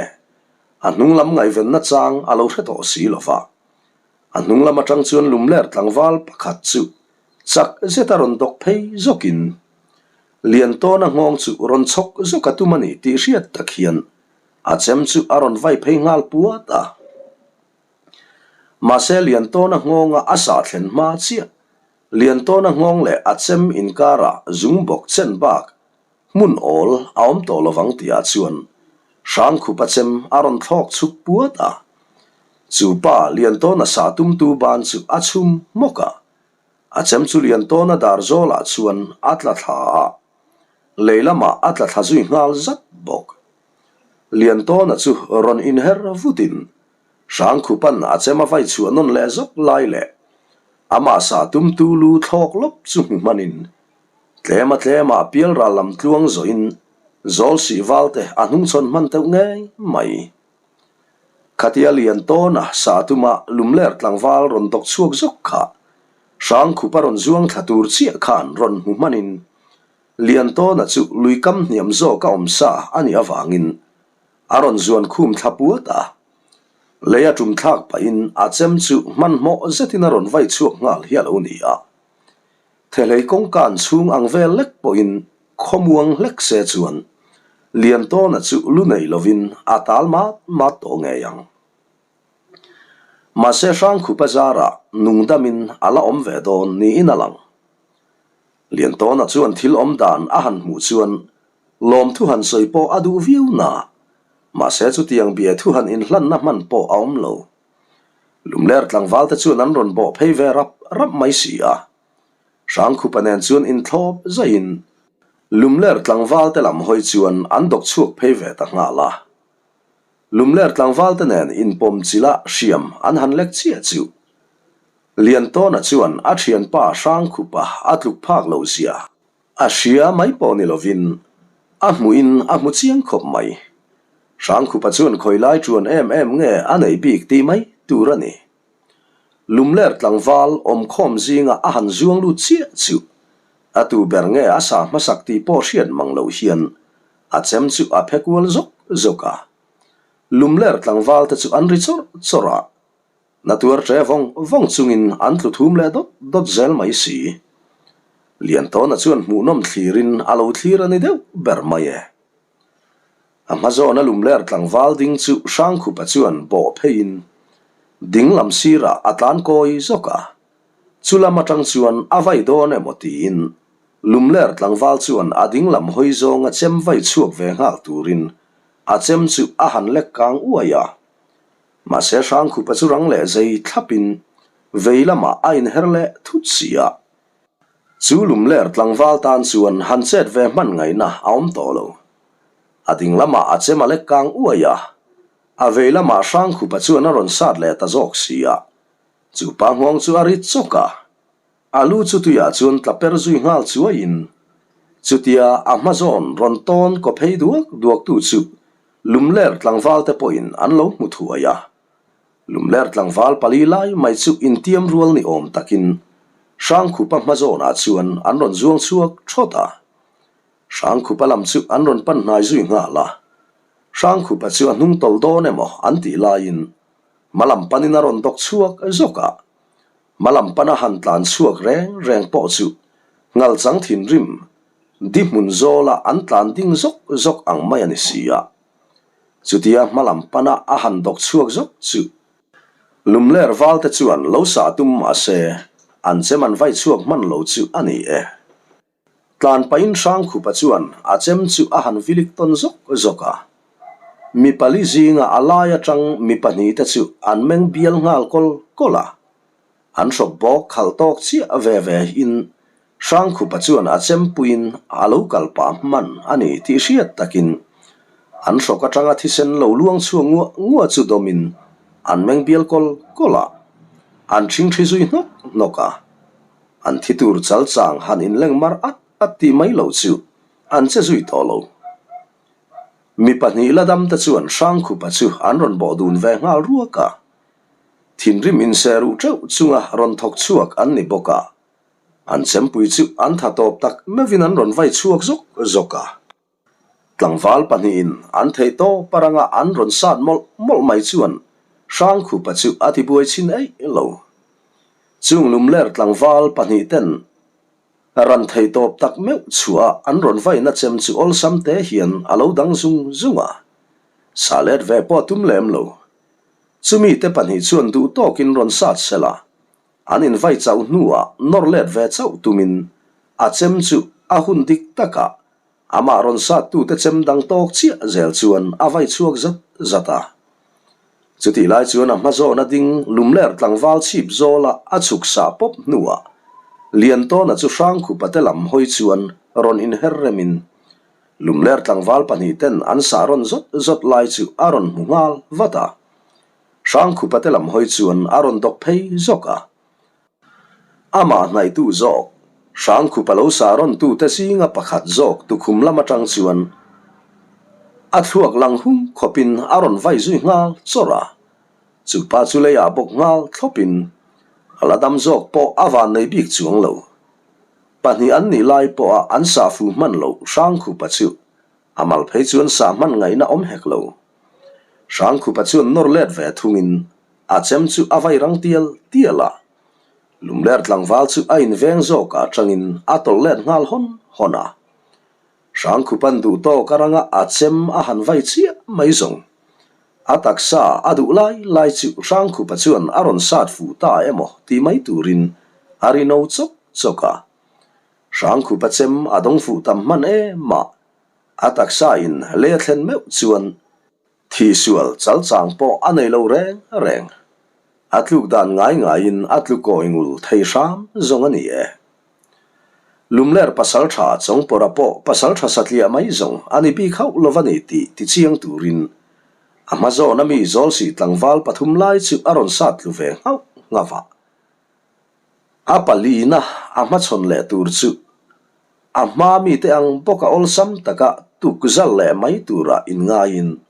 A hnung lam ngaihvenna chang a lo hre tawh si lo va. A hnung lam atang chuan lumler tlangval pakhat chu chak zeta rawn dawk phei zawkin. Liantawna nghawng chu rawn chhawk zawk a tum a ni tih hriat tak hian a chem chu a rawn vai phei nghal puat a. Mahse Liantawna nghawnga a sah thlen hma chiah Liantawna nghawng leh a chem inkarah zung bawk chen bak hmun awl a awm tawh lovang tihah chuan Hrangkhupa chem a rawn thlawk chhuk puat a. Chu pa Liantawna sah tumtu ban chu a chhum hmawk a. A chem chu Liantawna dar zawlah chuan a tla thla a, lei lamah a tla thla zui nghal zat bawk. Liantawna chu rawn inher vutin Hrangkhupan a chem a vai chhuah nawn leh zawk lai leh amah sah tumtu lu thlawk lawp chu hmu hmanin tlema tlema pialral lam tluang zawhin zawl sih valte a hnungchhawn hman teuh ngei mai. Khatia Liantawna sah tuma lumler tlangval rawn dawk chhuak zawk kha Hrangkhupa rawn zuang thla tur chiah khan rawn hmu hmanin Liantawna chu lui kam hniam zawk a awm sa a nih avangin a rawn zuan khum thla puat a. Lei a tum thlak pahin a chem chu hmanhmawh zetin a rawn vai chhuak nghal hi a lo ni a. Thehlei kawngkan chhung ang vel lek pawhin khawmuang hlek se chuan Liantawna chu lu nei lovin a tal mat mat tawh ngei ang. Mahse Hrangkhupa zarah nungdamin a la awm ve dawn niin a lang. Liantawna chuan thil awm dan a han hmuh chuan lawmthu han sawi pawh a duh viau na, mahse chutiang bia thu han inhlanna hman pawh a awm lo. Lumler tlangval te chuan an rawn bawh phei ve rap rap mai si a. Hrangkhupa nen chuan inthlawp zaihin Lumler tlangval te lam hawi chuan an dawk chhuak phei ve ta nghal a. Lumler tlangval te nen inpawm chila hriam an han lek chiah chu Liantawna chuan a thianpa Hrangkhupa a tluk phak lo zia a hria mai pawh ni lovin a hmuhin a hmu chiang khawp mai. Hrangkhupa chuan khawi lai chuan em em nge a nei bik tih mai tur a ni. Lumler tlangval awmkhawm zinga a han zuang lut chiah chu a tu ber nge a sa hmasak tih pawh hriat mang loh hian a chem chu a phe kual zawk zawk a. Lumler tlangval te chu an ri chawrh chawrh a. Na tuar ṭe vawng vawng chungin an tlu thum leh dawt dawt zel mai si. Liantawna chuan hmuhnawm thlirin a lo thlir a ni deuh ber mai e. A hma zawna lumler tlangval ding chu Hrangkhupa chuan bawh pheiin ding lam sirah a tlan kawi zawk a. Chu lam atang chuan a vai dawn emaw tiin lumler tlangval chuan a ding lam hawi zawnga chem vai chhuak ve nghal turin a chem chu a han lek kang uai a. Mahse Hrangkhupa chu rang leh zei thlapin vei lamah a inher leh thut si a. Chu lumler tlangval tan chuan han chet ve hman ngaihna a awm tawh lo. A ding lamah a chem a lek kang uai a, a vei lamah Hrangkhupa chuan a rawn sat leh ta zawk si a. Chu pa nghawng chu a rit chawk a, a lu chu tuiah chuan tla per zui nghal chuaiin chutia a hma zawn rawn tawn kaw phei duak duak tu chu Lumler tlangval te pawhin an lo hmu thuai a. Lumler tlangval pali lai mai chu intiam rual ni awm takin Hrangkhupa hma zawnah chuan an rawn zuang chhuak thawt a. Hrangkhupa lam chu an rawn pan hnai zui nghal a. Hrangkhupa chu a hnung tawlh dawn emaw an tih laiin hma lam panin a rawn dawk chhuak zawk a. Hma lam pana han tlan chhuak reng reng pawh chu ngalchang thinrim Di hmun zawla an tlan ding zawk zawk ang mai a ni si a. Chutia hma lam pana a han dawk chhuak zawk chu Lumler valte chuan lo sah tum mah se an chem an vai chhuak hman lo chu a ni e. Tlan pahin Hrangkhupa chuan a chem chu a han vilik tawn zawk zawk a. Mi pali zinga a lai atang mi pahnihte chu an meng bial nghal kawl kawl a. An hrawk bawk khalh tawk chiah ve ve in Hrangkhupa chuan a chempuiin a lo kal pah hman a ni tih hriat takin an hrawk atanga thisen lo luang chhuak nguah nguah chu dawmin an meng bial kawl kawl a, an ṭhingṭhi zui hnawk hnawk a. An thi tur chal chang han inleng mar at at tih mai lo chu an che zui tawh lo. Mi pahnih la dam te chuan Hrangkhupa chu an rawn bawh dun ve nghal ruak a. Thinrim inserh teuh chunga rawn thawk chhuak an ni bawk a, an chempui chu an tha tawp tak meuhin an rawn vai chhuak zawk zawk a. Tlangval pahnihin an theih tawp aranga an rawn sat mawlh mawlh mai chuan Hrangkhupa chu a tibuai chhin eih lo. Chung lumler tlangval pahnih ten. Ran thei tawp tak meuh chhuah a an rawn vaina chem chu awlsam te hian a lo dang zung zung a. Sa let ve pawh a tum lem lo. Chumi te pahnih chuan duh tawkin rawn sat sel a, an invai chauh hnuah nawr let ve chauh tumin a chem chu a hun dik takah Amah rawn sattute chem dang tawk chiah zel chuan a vai chhuak zat zat a. Chutih lai chuan a hma zawna ding lumler tlangval chhip zawla a chhuk sah pawp hnuah Liantawna chu Hrangkhupa te lam hawi chuan rawn inher remin lumler tlangval pahnihten an sah rawn zawt zawt lai chu a rawn hmu nghal vat a. Hrangkhupa te lam hawi chuan a rawn dawk phei zawk a. Amah hnaihtu zawk, Hrangkhupa lo sa rawntute zinga pakhat zawk tukhum lam atang chuan a thluak lang hum khawpin a rawn vai zui nghal chawrh a. Chu pa chu leiah bawk nghal thlawpin a la dam zawk pawh a van nei bik chuang lo. Pahnih an nih lai pawha an sah fu hman loh Hrangkhupa chu a mal phei chuan sah hman ngaihna awm hek lo. Hrangkhupa chuan nawr let ve thungin A chem chu a vai rang tial tial a, Lumler tlangval chu a inveng zawk ah tangin a tawlh let nghal hawn hawn a. Hrangkhupan duh tawk a ranga a chem a han vai chiah mai zawng. A taksa a duh lai lai chu Hrangkhupa chuan a rawn sat fuh ta emaw ti mai turin a ri no chawk chawk a. Hrangkhupa chem a dawng fuh tam hman em a, a taksa in lei a thlen meuh chuan Thihsual chalchang pawh a nei lo reng reng. A tluk dan ngai ngaiin a tlu kawi ngul thei hram zawng a ni e. Lumler pasaltha Chawngpawrha pawh pasaltha satliah mai zawng a ni bik hauh lo va ni tih tichiang turin a hma zawna mi Zawlsih tlangval pathum lai chu a rawn sat tlu ve nghauh nghauh a. A palina a hmachhawn leh tur chu A hma mite ang bawka awlsam taka tuk zal leh mai tura inngaiin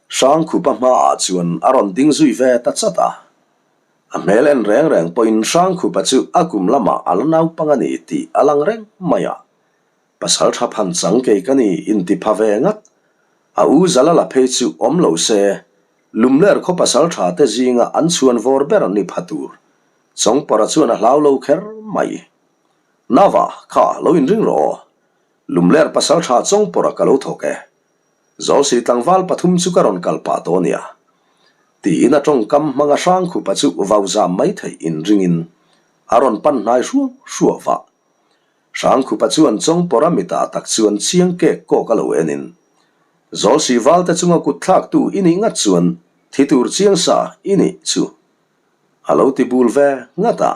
Hrangkhupa hmaah chuan a rawn ding zui ve ta chat a. A hmel en reng reng pawhin Hrangkhupa chu a kum lamah a la naupang a ni tih a lang reng mai a. Pasal tha phan chang kei ka ni inti pha ve ngat. A u Zala la phei chu awm lo se, Lumler khaw pasal tha te zinga an chhuan vawr ber ni pha tur Chawngpara chuan a hlau lo kher mai. Nava, kha, lo inring rawh aw. Lumler pasal tha Chawngpawrha ka lo thawk e. Zawlsi tlangval pathum chu ka rawn kal pah tawh ania. Tiin a tawngkam hmanga Hrangkhupa chu vau zam mai theih inringin a rawn pan hnai hruau hruau va. Hrangkhupa chuan Chawngpawrha mitah tak chuan chiang kek kawk a lo enin, Zawlsi valte chunga kut thlaktu i nih ngat chuan thi tur chiang sa i nih chu a lo ti bul ve ngat a.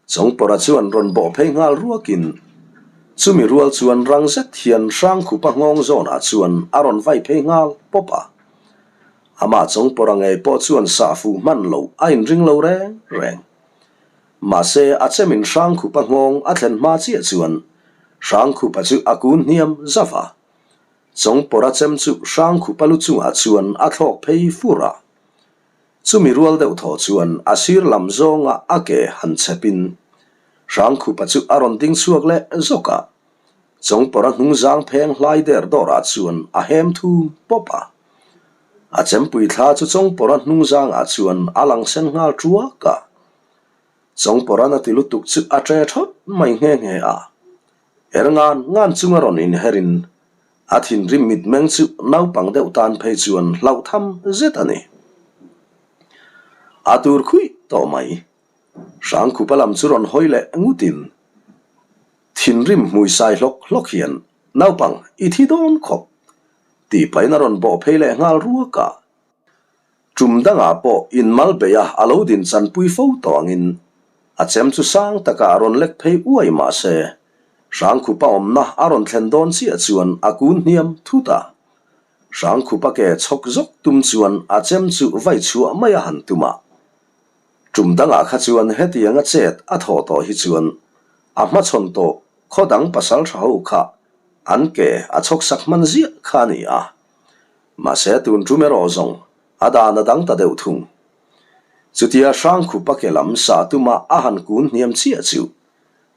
Chawngpawrha chuan rawn bawh phei nghal ruakin chumi rual chuan rang zet hian Hrangkhupa nghawng zawnah chuan a rawn vai phei nghal pawp a. Amah Chawngpawrha ngei pawh chuan sah fuh hman loh a inring lo reng reng. Mahse a chemin Hrangkhupa nghawng a thlen hma chiah chuan Hrangkhupa chu a kun hniam zauh a. Chawngpawrha chem chu Hrangkhupa lu chungah chuan a thlawk phei fur a. Chumi rual deuh thaw chuan a sir lam zawnga a ke han chhepin Hrangkhupa chu a rawn ding chhuak leh zawk a. Chawngpawrha hnung zang pheng hlai der dawrah chuan a hem thum pawp a. A chempui thla chu Chawngpawrha hnung zangah chuan a lang sen nghal thuak a. Chawngpawrha na ti lutuk chu a ṭe thawt mai nghe nghe a. Er ngan ngan chunga rawn inherin A thinrim mitmeng chu naupang deuh tan phei chuan hlauhtham zet a ni. A tur khuih tawh mai. Hrangkhupa lam chu rawn hawi leh ngutin thinrim hmui sai hlawk hlawk hian, Naupang, i thi dawn khawp! tih pahin a rawn bawh phei leh nghal ruak a. Tum dangah pawh inmal beih a a lo din chanpui fo tawh angin a chem chu sang takah a rawn lek phei uai mah se, Hrangkhupa awmna a rawn thlen dawn chiah chuan a kun hniam thut a. Hrangkhupa ke chhawk zawk tum chuan a chem chu vai chhuah mai a han tum a. Tum dangah kha chuan hetianga chet a thawh tawh hi chuan a hmachhawn tawh khaw dang pasal tha ho kha an ke a chhawk sak hman ziah kha a ni a. Mahse tun tum erawh zawng a dan a dang ta deuh thung. Chutia Hrangkhupa ke lam sah tuma a han kun hniam chiah chu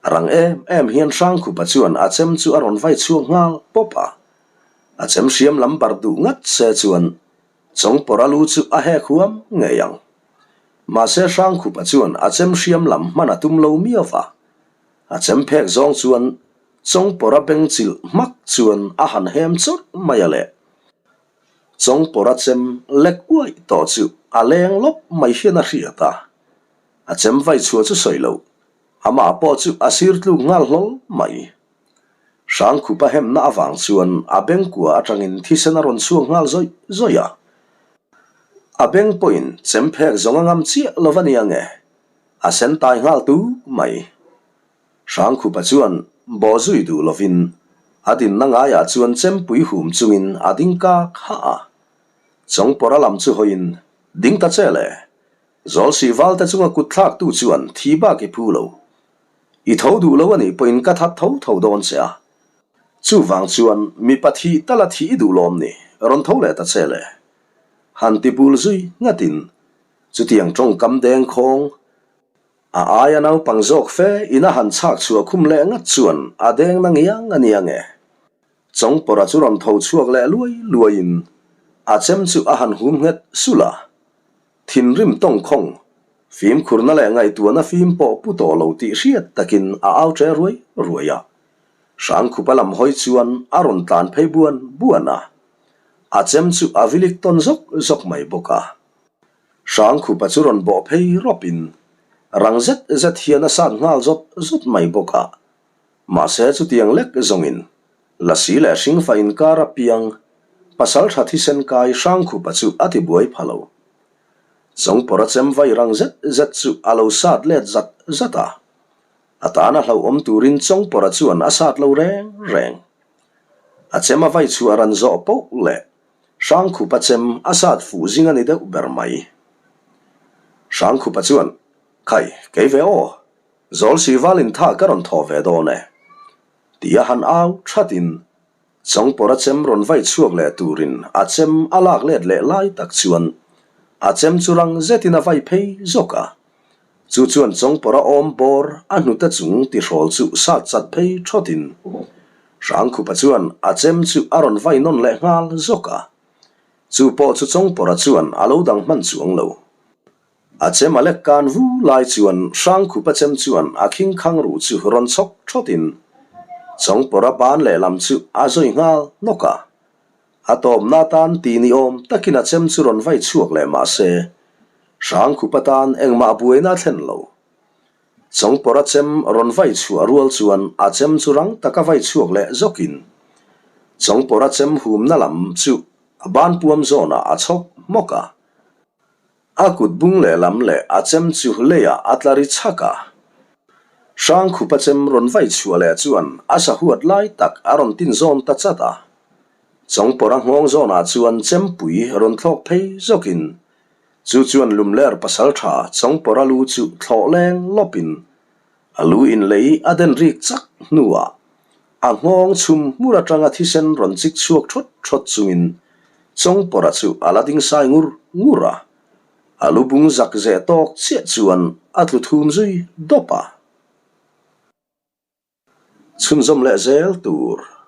rang em em hian Hrangkhupa chuan a chem chu a rawn vai chhuak nghal pawp a. A chem hriam lam bar duh ngat se chuan Chawngpawrha lu chu a hek huam ngei ang. Mahse Hrangkhupa chuan a chem hriam lam hman a tum lo miau va. A chem phek zawng chuan Chawngpawrha beng chilh hmak chuan a han hem chawrh mai a le. Chawngpawrha chem lek uaih tawh chu a leng lawp mai hian a hriat a. A chem vai chhuah chu sawi loh, amah pawh chu a sir tluk nghal hlawl mai. Hrangkhupa hemna avang chuan a bengkua atangin thisen a rawn chhuak nghal zawih zawih a. A beng pawhin chem phek zawng a ngam chiah lo va nia nge, a sen tai nghal tu mai. Hrangkhupa chuan bawh zui duh lovin a dinna ngaiah chuan chempui hum chungin a ding kak hah a. Chawngpawrha lam chu hawiin ding ta che le. Zawlsih valte chunga kut thlaktu chuan thi bak i phu lo. I tho duh lo a nih pawhin ka that tho tho dawn che a. Chuvang chuan mipa thih tala thih i duh lawm ni, rawn tho leh ta che le. Han ti bul zui ngatin chutiang tawngkam dengkhawng a aia naupang zawk fe in a han chhak chhuah khum leh ngat chuan a deng na ngiang a nia nge. Chawngpawrha chu rawn tho chhuak leh luai luaiin a chem chu a han hum nghet sulh a. Thinrim tawngkhawng, fimkhurna leh ngaihtuahna fim pawh pu tawh lo tih hriat takin a au ṭe ruai ruai a. Hrangkhupa lam hawi chuan a rawn tlan phei buan buan a. A chem chu a vilik tawn zawk zawk mai bawk a. Hrangkhupa chu rawn bawh phei rawpin rang zet zet hian a sat nghal zawt zawt mai bawk a. Mahse chutiang lek zawngin Lasi leh Hringfa inkar a piang pasal tha thisen kai Hrangkhupa chu a ti buai pha lo. Chawngpawrha chem vai rang zet zet chu a lo sat let zat zat a. A tana hlauhawm turin Chawngpawrha chuan a sat lo reng reng. A chem a vai chhuah ran zawh poh leh Hrangkhupa chem a sat fuh zing a ni deuh ber mai. Hrangkhupa chuan, Khai, kei ve aw. Zawlsih valin tha ka rawn thawh ve dawn e. Ti a han au thatin Chawngpawrha chem rawn vai chhuak leh turin a chem a lak let leh lai tak chuan a chem chu rang zetin a vai phei zawk a. Chu chuan Chawngpawrha awm bawr a hnute chung tihrawl chu sat chat phei thawtin Hrangkhupa chuan a chem chu a rawn vai nawn leh nghal zawk a. Chu pawh chu Chawngpawrha chuan a lo dang hman chuang lo. A chem a lek kan vu lai chuan Hrangkhupa chem chuan a khing khang ruh chu rawn chhawk thawtin Chawngpawrha ban lehlam chu a zawi nghal nawk a. A tawpna atan ti ni awm takin a chem chu rawn vai chhuak leh mah se, Hrangkhupa tan engmah buaina a thlen lo. Chawngpawrha chem rawn vai chhuah rual chuan a chem chu rang taka vai chhuak leh zawkin Chawngpawrha chem humna lam chu a ban puam zawnah a chhawk hmawk a. A kut bung lehlam leh a chem chu leiah a tla ri chhak a. Hrangkhupa chem rawn vai chhuah leh chuan a sahuat lai tak a rawn tin zawn ta chat a. Chawngpawrha nghawng zawnah chuan chempui rawn thlawk phei zawkin chu chuan lumler pasaltha Chawngpawrha lu chu thlawh leng lawpin A lu in lei a den rik chak hnuah a nghawng chhum hmur atanga thisen rawn chik chhuak thawt thawt chungin Chawngpawrha chu a la ding sai ngur ngur a, a lu bung zak zeh tawk chiah chuan a tlu thum zui dawp a. Chhunzawm leh zel tur.